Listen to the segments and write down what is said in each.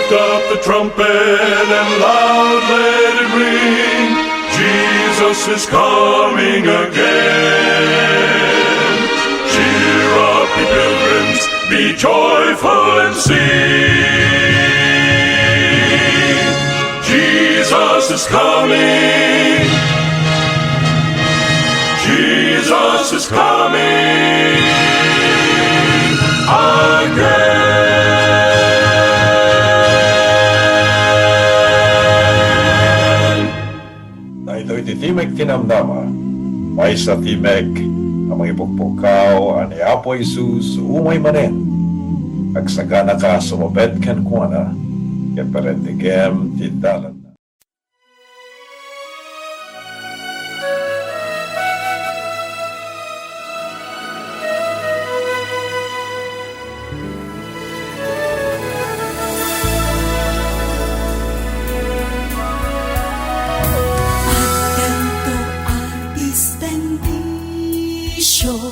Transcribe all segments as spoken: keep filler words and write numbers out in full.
Lift up the trumpet and loud let it ring. Jesus is coming again. Cheer up, ye pilgrims, be joyful and sing. Jesus is coming. Jesus is coming again. Daytoy ti Timek ti Namnama, maysa a timek a mangipukpukkaw a ni Apo Jesus umay manen. Agsaganaka a sumupet kenkuana, ket parentegem ti dalanna. Addanto a bendision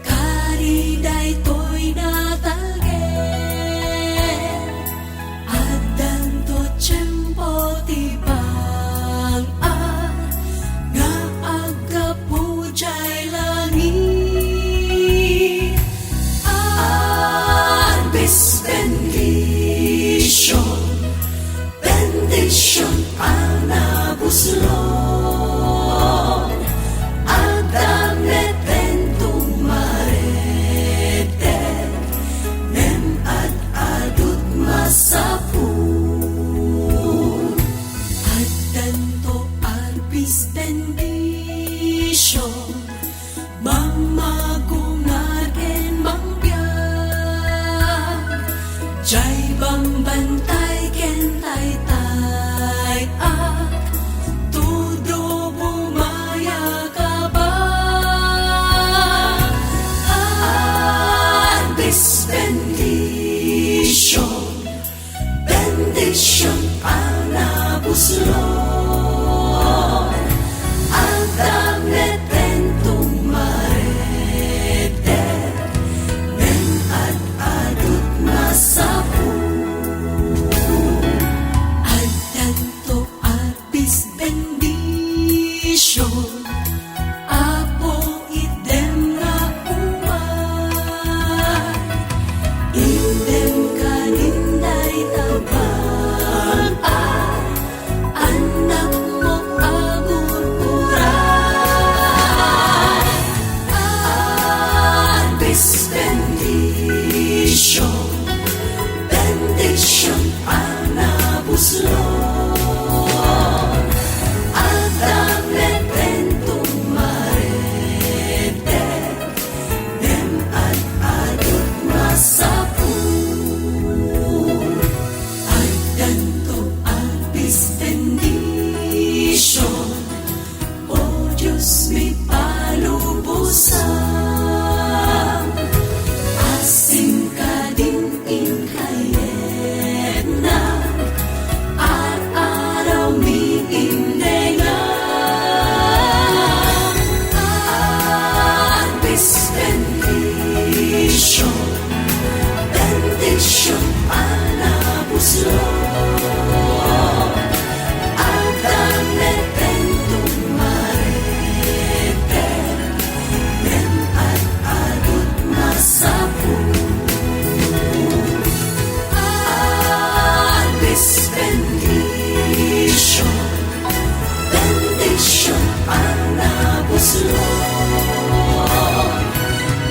kari daytoy natalged. Addanto tiempo ti bang-at nga aggapu jay langit. Advent bendision, bendision a nabuslon. Adda met tumaretted, ngem ad-adut masapul. Addanto Advent bendision, mammagungar ken mangbiag. Jay bambantay ken taytay-ak, tudo bumayag a bang. Advent bendision, bendision a nabuslon. Adda met tumaretted, ngem ad-adut masapul. Addanto Advent bendision, Apo, itdem nga umay. Itdem kadin dayta bang-at, annakmo a gurguray. Advent bendision, bendision a nabuslon. Adda met tumaretted, ngem ad-adut masapul. Addanto Advent bendision, O Dios mi palubosan, asin kadin inkayetna, ar-araw mi indengam. Advent bendision, bendision a nabuslon. Adda met tumaretted, ngem ad-adut masapul. Advent bendision, bendision a nabuslon.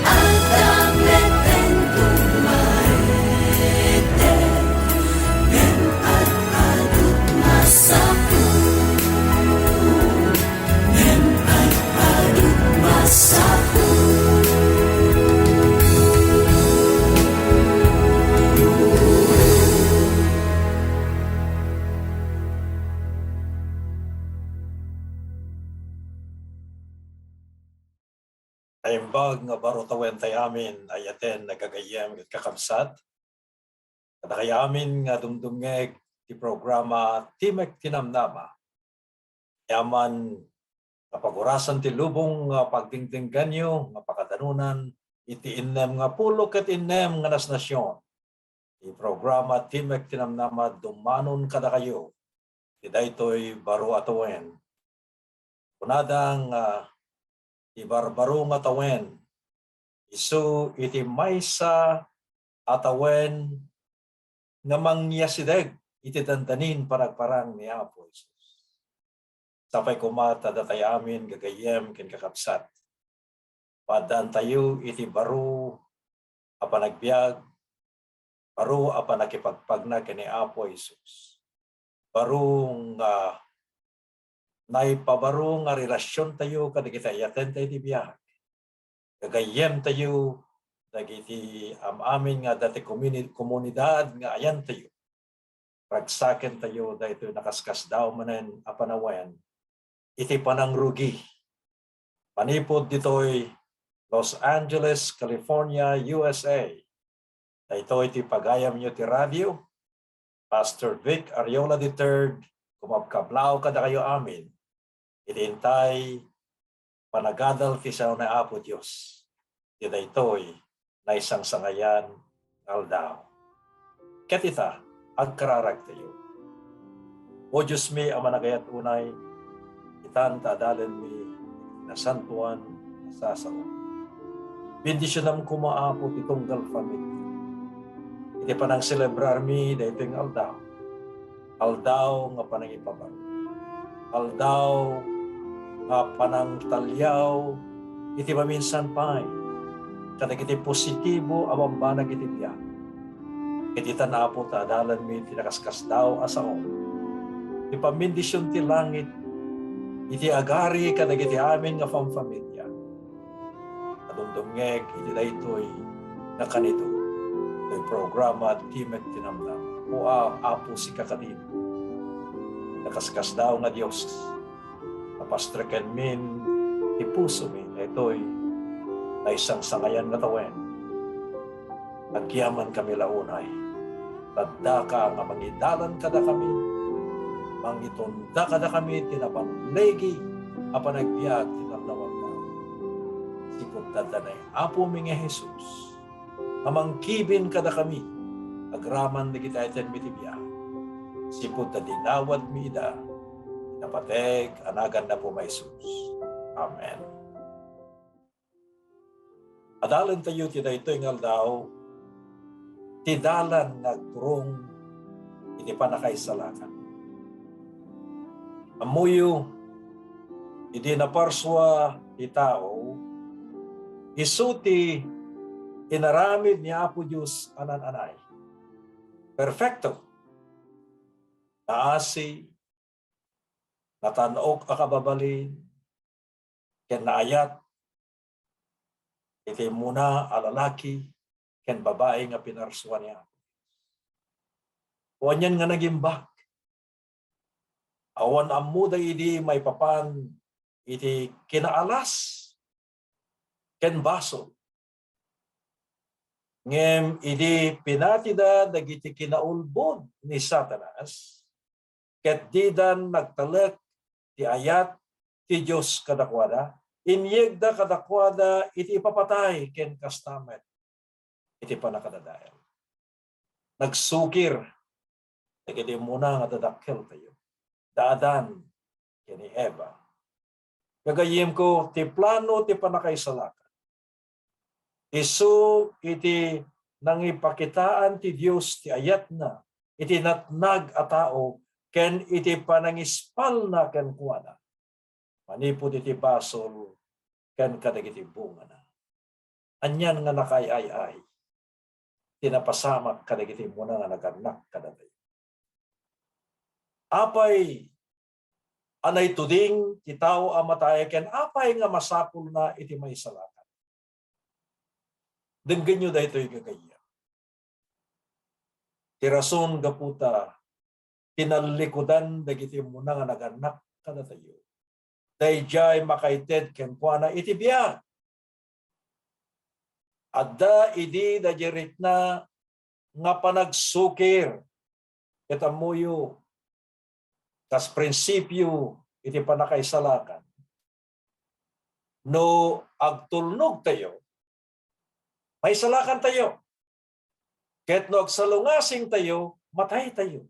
Adda met tumaretted, ngem ad-adut masapul. Ngem ad-adut masapul. Naimbag nga baro tawen tay amin, ay-ayaten a gagayyem ket kakabsat. Kadakay amin nga dumdumngeg ti programa Timek ti Namnama. Aman nga pagurasan ti lubong nga pagdingdingganyo nga pakadanunan iti innem nga pulo ket innem nga nasnasion. Ti programa Timek ti Namnama dumanon kadakayo ti daytoy baro a tawen. Kunada nga ti barbaro nga tawen, isu iti maysa a tawen nga mangyasideg iti dandanin panagparang ni Apo Jesus. Sapay koma ta datay amin, gagayyem ken kakabsat, paaddaantayo iti baro a panagbiag, baro a pannakipagpagna ken ni Apo Jesus. Baro nga naipabaro nga relasiontayo kadagiti ayatentayo iti biag. Gagayyemtayo dagiti am-amin nga adda ti komuni-, komunidad nga ayantayo. Ragsakentayo daytoy nakaskasdaaw manen a panawen iti panangrugi. Manipud ditoy Los Angeles, California, U S A, daytoy ti pagayamyo ti radio, Pastor Vic Ariola the third, kumabkablaw kadakayo amin iti intay panagadal ti sao ni Apo Dios iti daytoy naisangsangayan nga aldaw. Ket ita, agkararagtayo. O Diosmi a managayat unay, itan ta adalenmi ti nasantoan a sasaom. Bendisionam koma, Apo, ti tunggal family iti panangselebrarmi daytoy nga aldaw. Aldaw nga panangipabaro. Aldaw nga panangtaliaw iti maminsan pay kadagiti positibo a bambanag iti biag. Ket itan, Apo, ta adalanmi ti nakaskasdaaw a saom ti pammendision ti langit iti agari kadagiti amin nga famfamilia a dumdumngeg iti daytoy nga kanido, ti programa Timek ti Namnama. O a-, Apo, sika kadin, nakaskasdaaw nga Dios, napastrekenmin ti pusomi daytoy naisangsangayan nga tawen. Agyamankami la unay. Addaka nga mangidalan kadakami, mangitunda kadakami ti naballigi a panagbiag ti naldaw-aldaw. Sipud ta adda ni Apomi nga Jesus a mangkibin kadakami agraman dagiti ayatmi ti biag. Sipud ta dinawadmi ida, napateg a nagan ni Apomi a Jesus. Amen. Adalentayo ti daytoy nga aldaw, ti dalan nga agturong iti pannakaisalakan. Ammoyo, idi naparsua ti tao, isu ti inaramid ni Apo Dios a naan-anay. Perfecto. Naasi, natan-ok a kababalin, ken naayat iti immuna a lalaki ken babai nga pinarsua ni Apo Dios. O anian nga nagimbag? Awan ammoda idi maipapan iti kinaalas ken basol. Ngem idi pinatida dagiti kinaulbod ni Satanas, ket didan nagtalek ti ayat ti Dios kadakuada, inyegda kadakuada iti ipapatay ken kasta met iti pannakadadael. Nagsukir dagiti immuna nga dadakkeltayo, da Adan ken ni Eva. Gagayyemko, ti plano ti pannakaisalakan isu iti nangipakitaan ti Dios ti ayatna iti natnag a tao ken iti panangispalna kenkuana manipud iti basol ken kadagiti bungana. Anian nga nakaay-ay-ay ti napasamak kadagiti immuna nga nagannak kadatayo? Apay a naituding ti tao a matay ken apay nga masapulna iti maisalakan? Denggenyo daytoy, gagayyem. Ti rason gapu ta tinallikudan dagiti immuna nga nagannak kadatayo daydiay makaited kenkuana iti biag. Adda idi daydiay rikna nga panagsukir ket ammoyo, kas prinsipio iti pannakaisalakan, no agtulnogtayo, maisalakantayo. Ket no agsalungasingtayo, mataytayo.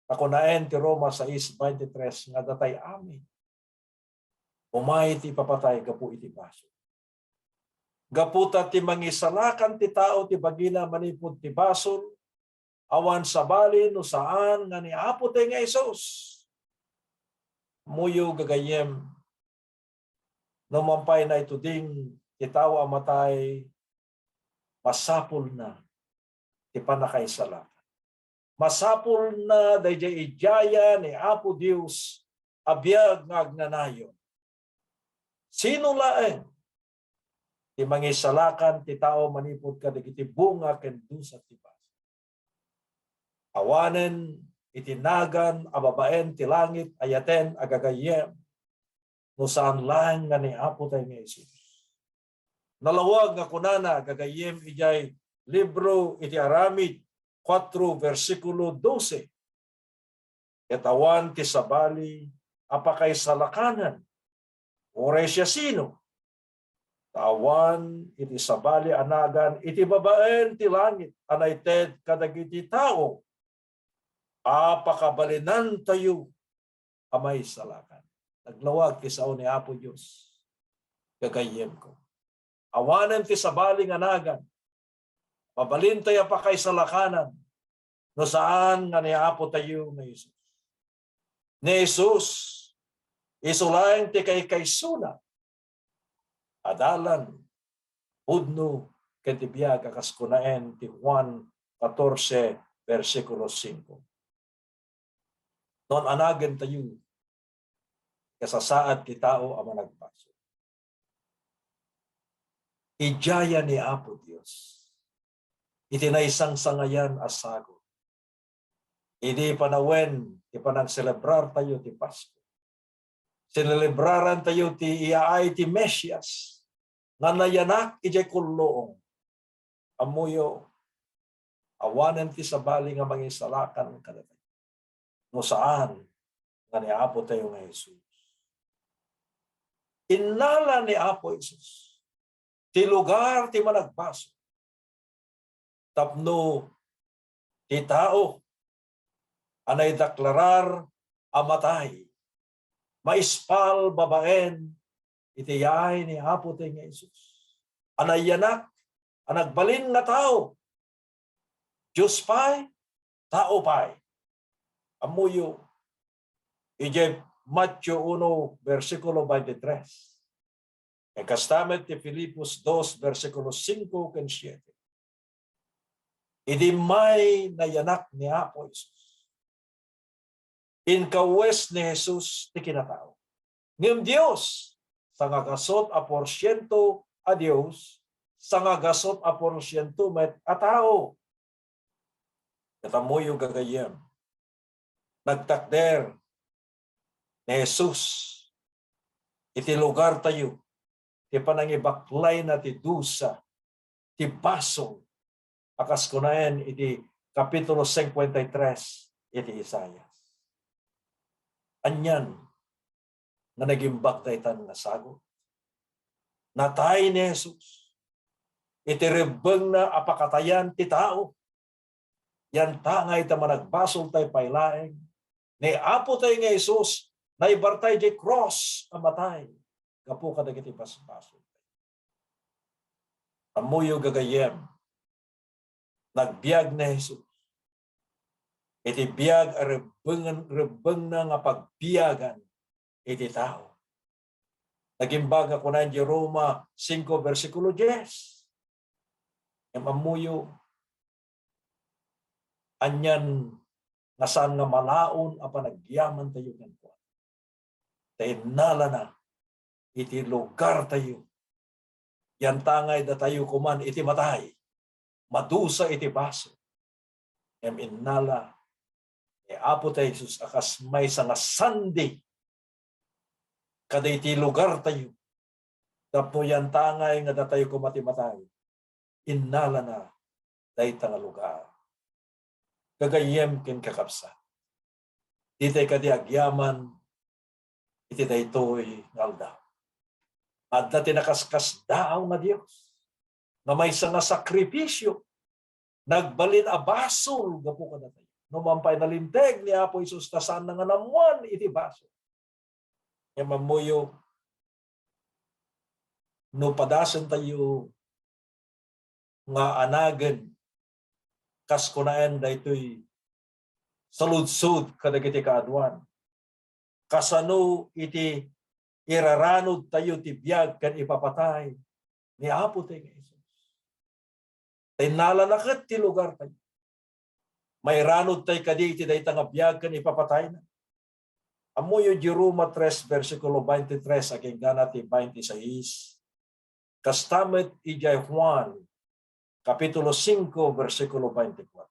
Ta kunaen ti Roma sais veintitrés nga datay amin umay ti ipapatay gapu iti basol. Gapu ta ti mangisalakan ti tao ti bagina manipud ti basol, awan sabali no saan nga ni Apo tayo nga Jesus. Ammoyo, gagayyem, no mampay naituding ti tao a matay, masapulna ti pannakaisalakan. Masapulna daydiay idiaya ni Apo Dios a biag nga agnanayon. Sino laeng ti mangisalakan ti tao manipud kadagiti bunga ken dusa ti basol? Awanen iti nagan a babaen ti langit, ayaten a gagayyem, no saan laeng nga ni Apo tayo nga Jesus. Nalawag nga kunana, gagayyem, idiay libro iti Aramid kuatro, bersikulo dose, ket awan ti sabali a pakaisalakanan, uray siasino, ta awan iti sabali a nagan iti babaen ti langit a naited kadagiti tao a pakabalinantayo a maisalakan. Naglawag ti sao ni Apo Dios, gagayyemko. Awanen ti sabali nga nagan mabalintayo a pakaisalakanan no saan nga ni Apo tayo nga Jesus. Ni Jesus, isu laeng ti kaykaysona a dalan, pudno, ken ti biag a kas kunaen ti Juan katorse, bersikulo singko. No an-anagentayo, kasasaad ti tao a managbasol. Idiaya ni Apo Dios iti naisangsangayan a sagut. Idi panawen ti panagselebrartayo ti Pasko, sinelebrarantayo ti iyaay ti Mesias nga nayanak idiay kulluong. Ammoyo, awanen ti sabali nga mangisalakan kadatayo no saan nga ni Apo tayo nga Jesus. Innala ni Apo Jesus ti lugar ti managbasol tapno ti tao a naideklarar a matay, maispal babaen iti yaay ni Apo tayo nga Jesus a nayanak a nagbalin nga tao. Dios pay, tao pay. Ammoyo, idiay Mateo uno, bersikulo veintitrés. Ken kasta met ti Filipos dos, bersikulo singko ken siete. Idi may nayanak ni Apo Jesus, inkawes ni Jesus ti kinatao. Ngem Dios, sangagasut a porsiento a Dios, sangagasut a porsiento met a tao. Ket ammoyo, gagayyem, nagtakder ni Jesus iti lugartayo ti panangibaklayna ti dusa, ti basol, a kas kunaen iti Kapitulo cincuenta y tres iti Isaias. Anian nga nagimbag daytan nga sagut? Natay ni Jesus iti rebbengna a pakatayan ti tao. Yantangay ta managbasoltay pay laeng ni Apo tayo nga Jesus, naibartay di cross a matay gapu kadagiti basbasol. Ammoyo, gagayyem, nagbiag ni Jesus iti biag a rebbengen-, rebbengna nga pagbiagan iti tao. Nagimbag nga kunaen di Roma singko, bersikulo dies. Ngem ammoyo, anian nga saan nga malaon a panagyamantayo kenkuana. Ta innalana iti lugartayo. Yantangay datayo koman iti matay, madusa iti basol. Ngem innala ni Apo tayo Jesus a kas maysa nga sandi kadagiti lugartayo. Tapno yantangay nga datayo koma ti matay, innalana dayta nga lugar. Gagayyem ken kakabsat, ditay kadi agyaman iti daytoy nga aldaw. Adda ti nakaskasdaaw nga Dios nga maysa nga sakripisio nagbalin a basol gapu kadatayo. No man pay nalinteg ni Apo Jesus ta saanna nga nammuan iti basol. Ngem ammoyo, no padasentayo nga anagen, kas kunaen daytoy saludsod kadagiti kaaduan, kasano iti iraranudtayo ti biag ken ipapatay ni Apo tayo nga Jesus? Ta innalana ket ti lugartayo. Mairanudtay kadi iti dayta nga biag ken ipapatayna? Ammoyo di Roma tres, bersikulo twenty-three, agingga ti twenty-six. Kasta met idiay Juan, Kapitulo singko, bersikulo twenty-four.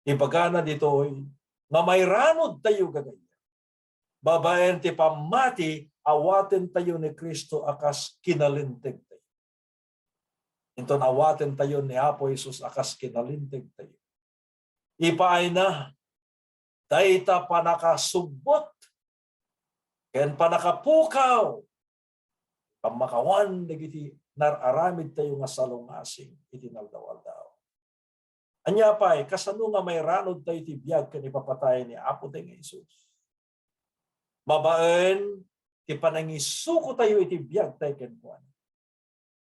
Ibagana ditoy nga mairanudtayo gagayyem. Babaen ti pammati, awatentayo ni Cristo a kas kinalintegtayo. Inton awatentayo ni Apo Jesus a kas kinalintegtayo. Ipaayna dayta pannakasubbot ken pannakapukaw, pammakawan dagiti nar-aramidtayo nga salungasing iti naldaw-aldaw. Ania pay, kasano nga mairanudtayo ti biag ken ipapatay ni Apo tayo nga Jesus? Babaen ti panangisukotayo iti biagtayo kenkuana.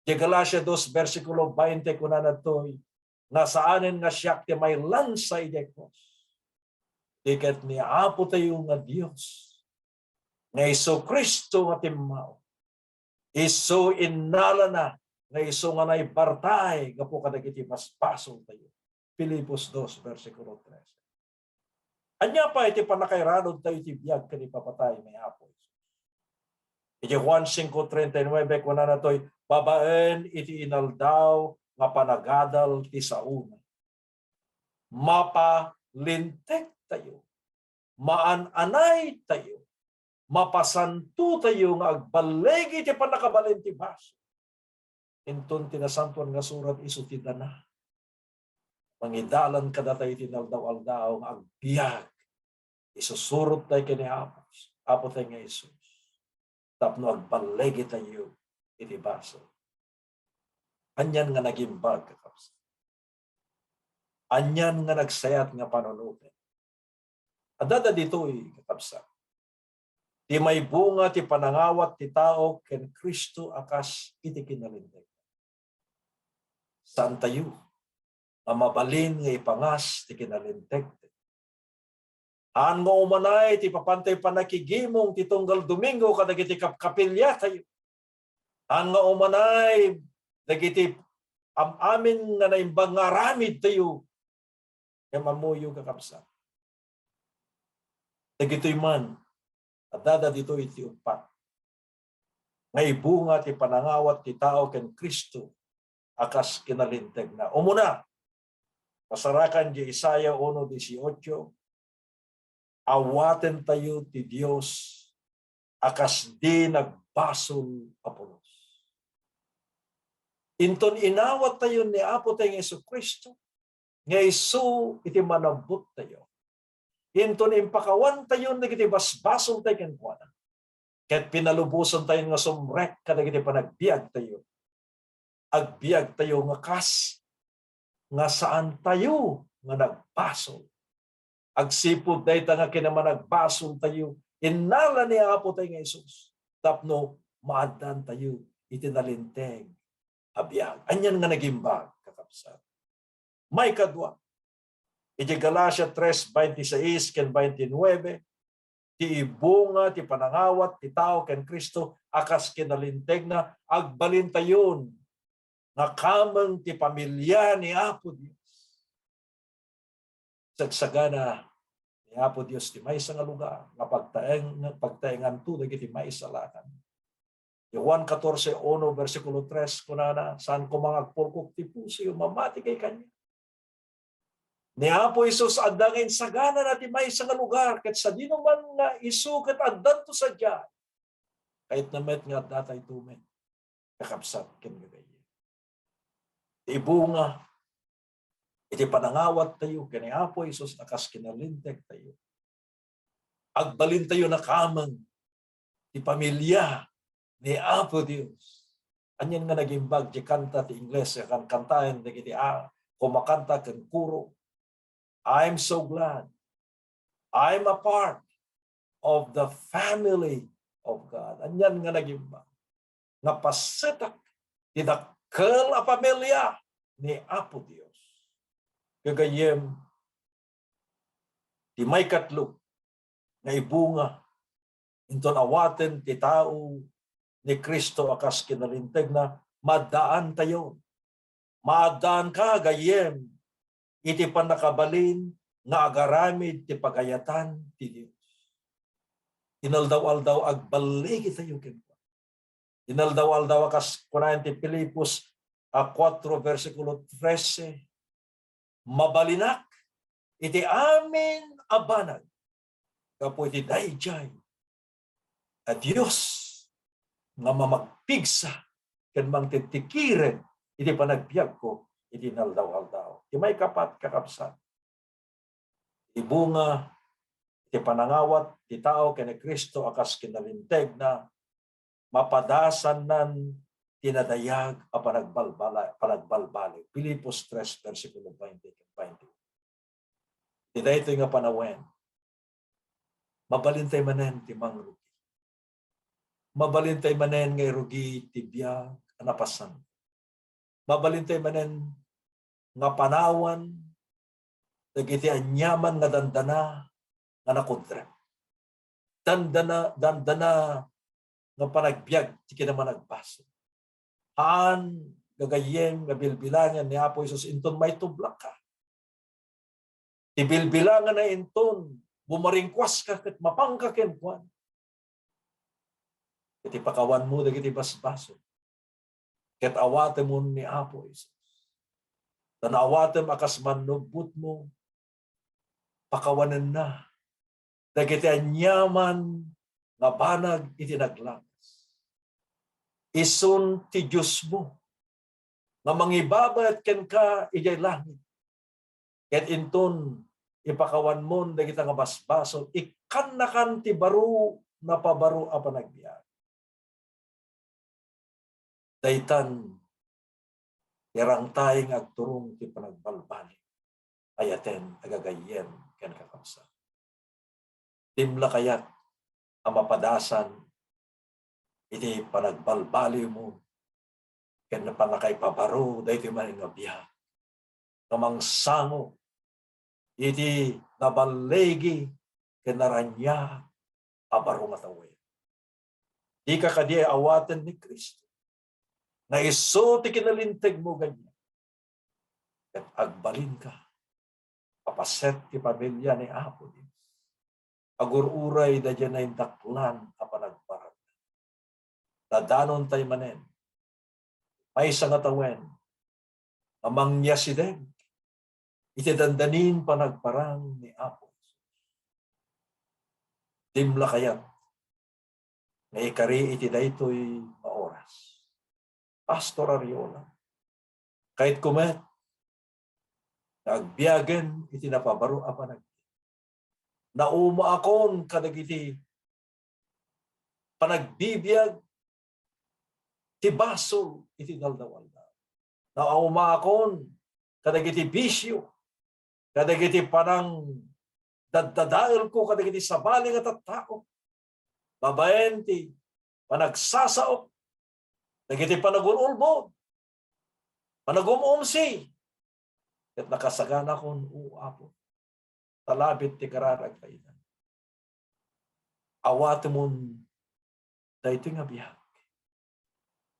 Di Galacia dos, bersikulo twenty, kunana ditoy, nga saanen nga siak ti mailansa idiay krus. Di ket ni Apo tayo nga Dios, nga Jesu-Cristo nga timmao, isu innalana nga isu nga naibartay gapu kadagiti basbasoltayo. Filipos dos, bersikulo trese. Ania pay ti pannakairanudtayo iti biag ken ipapatay ni Apo Jesus? Iti Juan singko treinta y nueve, kunana toy, babaen iti inaldaw nga panagadal ti saona, mapalintegtayo, maan-anaytayo, mapasantotayo nga agballigi ti pannakabalin ti basol. Inton ti Nasantoan nga Surat isu ti dana. Mangidalan kadatayo iti naldaw-aldaw nga agbiag. Isusurot tayo ken ni Apo, Apo tayo nga Jesus. Tapno agballegitayo iti basol. Anian nga nagimbag, kakabsat. Anian nga nagsayat nga panunoten. Adda ditoy, kakabsat, ti maibunga ti panangawat ti tao ken Cristo a kas iti kinalinteg. Saantayo nga mabalin nga ipangas ti kinalinteg. Haan nga umanay ti papantoy pannakigimong ti tunggal Domingo kadagiti kapkapiliatayo. Haan nga umanay dagiti am-amin nga naimbag nga aramidtayo. Ngem ammoyo, kakabsat, dagitoy man, adda ditoy ti uppat nga ibunga ti panangawat ti tao ken Cristo a kas kinalintegna. Umuna, pasarakan di Isaiah uno dieciocho, awatentayo ti Dios a kas di nagbasol a pulos. Inton inawattayo ni Apo tayo nga Jesu-Cristo, nga isu iti manabbuttayo. Inton impakawantayo dagiti basbasoltayo kenkuana, ket pinalubosantayo nga sumrek kadagiti panagbiagtayo. Agbiagtayo nga kas nga saantayo nga nagbasol. Agsipud dayta nga kinamanagbasoltayo, innala ni Apo tayo nga Jesus tapno maaddantayo iti nalinteg a biag. Anian nga nagimbag, kakabsat? Maikadua, iti Galacia tres veintiséis ken veintinueve, ti ibunga ti panangawat ti tao ken Cristo a kas kinalintegna, agbalintayon nga kameng ti pamilia ni Apo Dios. Sagsagana ni Apo Dios ti maysa nga lugar nga pagtaeng-, pagtaenganto dagiti maisalakan. Juan catorce uno, bersikulo tres, kunana, "Saan koma nga agpurkok ti pusoyo, mamati kay kaniak." Ni Apo Jesus, adda nga insaganana ti maysa nga lugar, ket sadino man nga isu ket addanto sadiay, kayatna met nga addatayto met, kakabsat ken gagayyem. Ti ibunga iti panangawattayo ken ni Apo Jesus a kas kinalintegtayo. Agbalintayo a kameng ti pamilia ni Apo Dios. Anian nga nagimbag ti kanta ti Ingles nga kan-, kantaen dagiti, ah, kumakanta ken kuro, "I'm so glad. I'm a part of the family of God." Anian nga nagimba nga pasetak ti dakkel a pamilia ni Apo Dios. Gagayyem, ti maikatlo nga ibunga inton awaten ti tao ni Cristo a kas kinalintegna, maaddaantayo. Maaddaanka, gayyem, iti pannakabalin nga agaramid ti pagayatan ti Dios. Inaldaw-aldaw, agballigitayo kenkuana. Inaldaw-aldaw a kas kunaen ti Filipos a kuatro, bersikulo trese, "Mabalinak iti amin a banag gapu iti daydiay a Dios nga mamagpigsa ken mangtitikiren iti panagbiagko iti inaldaw-aldaw." Ti maikapat, kakabsat, ibunga ti panangawat ti tao ken ni Cristo a kas kinalintegna, mapadasannan ti nadayag a panagbalbala-, panagbalbaliw. Filipos tres, bersikulo twenty ken twenty-one. Ti daytoy nga panawen, mabalintay manen ti mangrugi. Mabalintay manen nga irugi ti biag a napasan. Mabalintay manen nga panawan dagiti aniaman nga dandana nga nakudrep. Dandana, dandana nga panagbiag ti kinamanagbasol. Haan, gagayyem, nga bilbilangan ni Apo Jesus inton maitublakka. Ti bilbilanganna inton bumaringkuaska ket mapanka kenkuana. Iti pakawanmo dagiti basbasol, ket awatemon ni Apo Jesus. Ta no awatem a kas mannubbotmo, pakawanenna dagiti aniaman nga banag iti naglagas. Isun ti Diosmo nga mangibabayat kenka idiay langit. Ket inton ipakawanmon dagita nga basbasol, ikkannakan ti baro, napabaro a panagbiag. Daytan, yarangtay nga agturong ti panagbalbaliw. Ayaten, agagayyem ken kakabsat. Dimla kayat a mapadasan iti panagbalbaliwmo ken pannakaipabaro daytoy manen nga biag nga mangsango iti naballigi ken naraniag a baro nga tawen. Dika kadi awaten ni Cristo nga isu ti kinalintegmo gayam, ket agbalinka a paset ti pamilia ni Apo Dios. Agur-uray daydiay naindaklan a panagparang. Dadanontayo manen maysa nga tawen a mangyasideg iti dandanin panagparang ni Apo Jesus. Dimla kayat nga ikari iti daytoy nga oras, Pastor Ariola, kayatko met nga agbiagen iti napabaro a panag-, naumaakon kadagiti panagbibiag ti basol iti naldaw-aldaw. Naumaakon kadagiti bisio, kadagiti panang daddadaelko kadagiti sabali nga tattao, babaen ti panagsasaok, dagiti panagul-ulbod, panagum-umsi, ket nakasaganakon, O Apo, ta labit ti kararag a inan. Awatemon daytoy nga biag,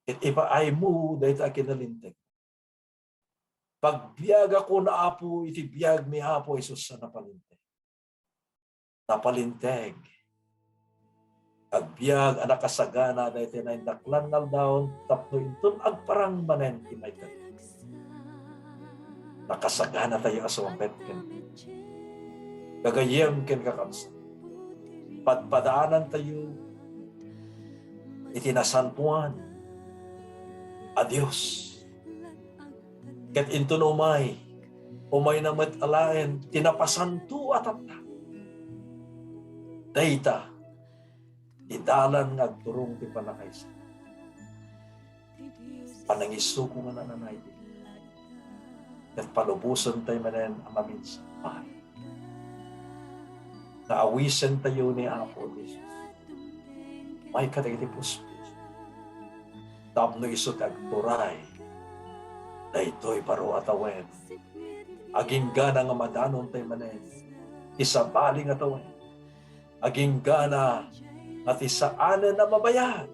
ket ipaaymo dayta a kinalinteg. Pagbiagakon, Apo, iti biag ni Apo Jesus a napalinteg. Napalinteg. Agbiag a nakasagana daytoy naindaklan nga aldaw tapno inton agparang manen ti maikadua. Nakasaganatayo a sumangpet ken gagayyem ken kakabsat. Padpadaanantayo iti nasantoan a Dios. Ket inton umay, umayna met alaen ti napasanto a tattao. Dayta ti dalan nga agturong ti pannakaisalakan. Panangisuko nga nananay ti ket palubosentayo manen a maminsan. Naawisentayo ni Apo Jesus. May kadagiti puspos. Tapno isu ti agturay daytoy baro a tawen. Aginggana nga madanontayo manen ti sabali nga tawen. Aginggana nga ti saanen a mabayag.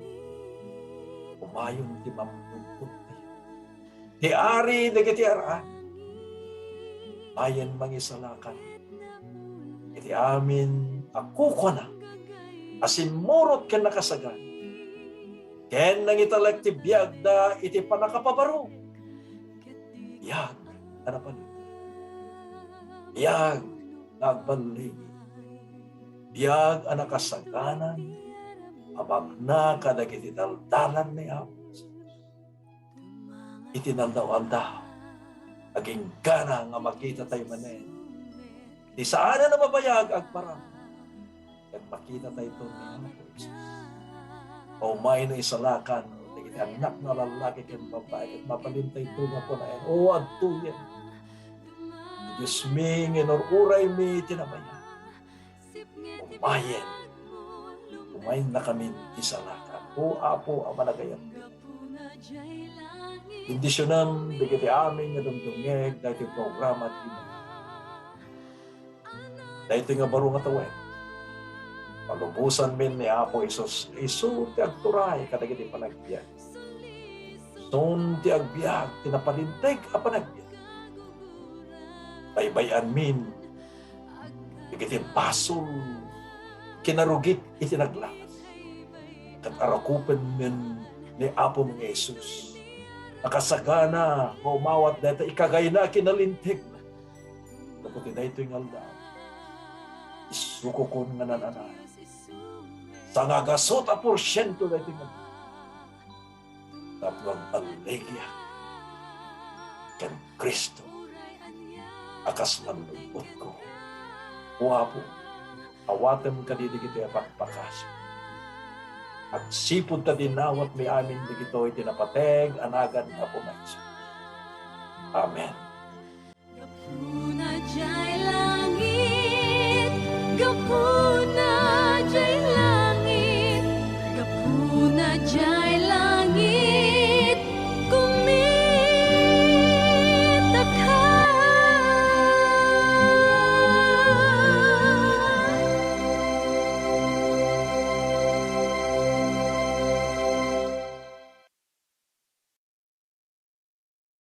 Umayon ti mamnugtugtayo. Ti ari dagiti ar-ari. Ayen mangisalakan iti amin a kukuana a simmurot ken nakasagan. Ken nangitalek ti biagda iti pannakapabaro. Biag a napalinteg. Biag nga agballing. Biag a nakasaganan a mangna kadagiti daldalan ni Apo Jesus. Iti naldaw-aldaw, aginggana nga makitatayo manen ti saanen a mabayag agparang ket makitatayto ni Apo Jesus. Umay no isalakan dagiti annakna a lallaki ken babbai ket mabalintayto nga kunaen, "O, adtoyen, Diosmi, nga inur-uraymi iti nabayag." Umayen. Umayennakamin isalakan. O Apo a managayat, bendisionem dagiti amin nga dumdumngeg daytoy programa ti Daytoy nga baro nga tawen, palubosanmin ni Apo Jesus, isu ti agturay kadagiti panagbiag. Isun ti agbiag ti napalinteg a panagbiag. Baybay-anmin dagiti basol, kinarugit iti naglaas. Ket arakupenmin ni Apo nga Jesus. Nakasagana nga umawat dayta ikagayna a kinalinteg. Tapno iti daytoy nga aldaw, isukokon nga nan-anay. Sangagasut a porsiento daytoy nga aldaw. Tapno agballigiak ken Cristo a kas mannubbotko. O Apo, awatem kadi dagitoy a pakpakasio. Agsipud ta dinawatmi amin dagitoy ti napateg a nagan ni Apo Jesus. Amen. Gapu na jay langit, gapu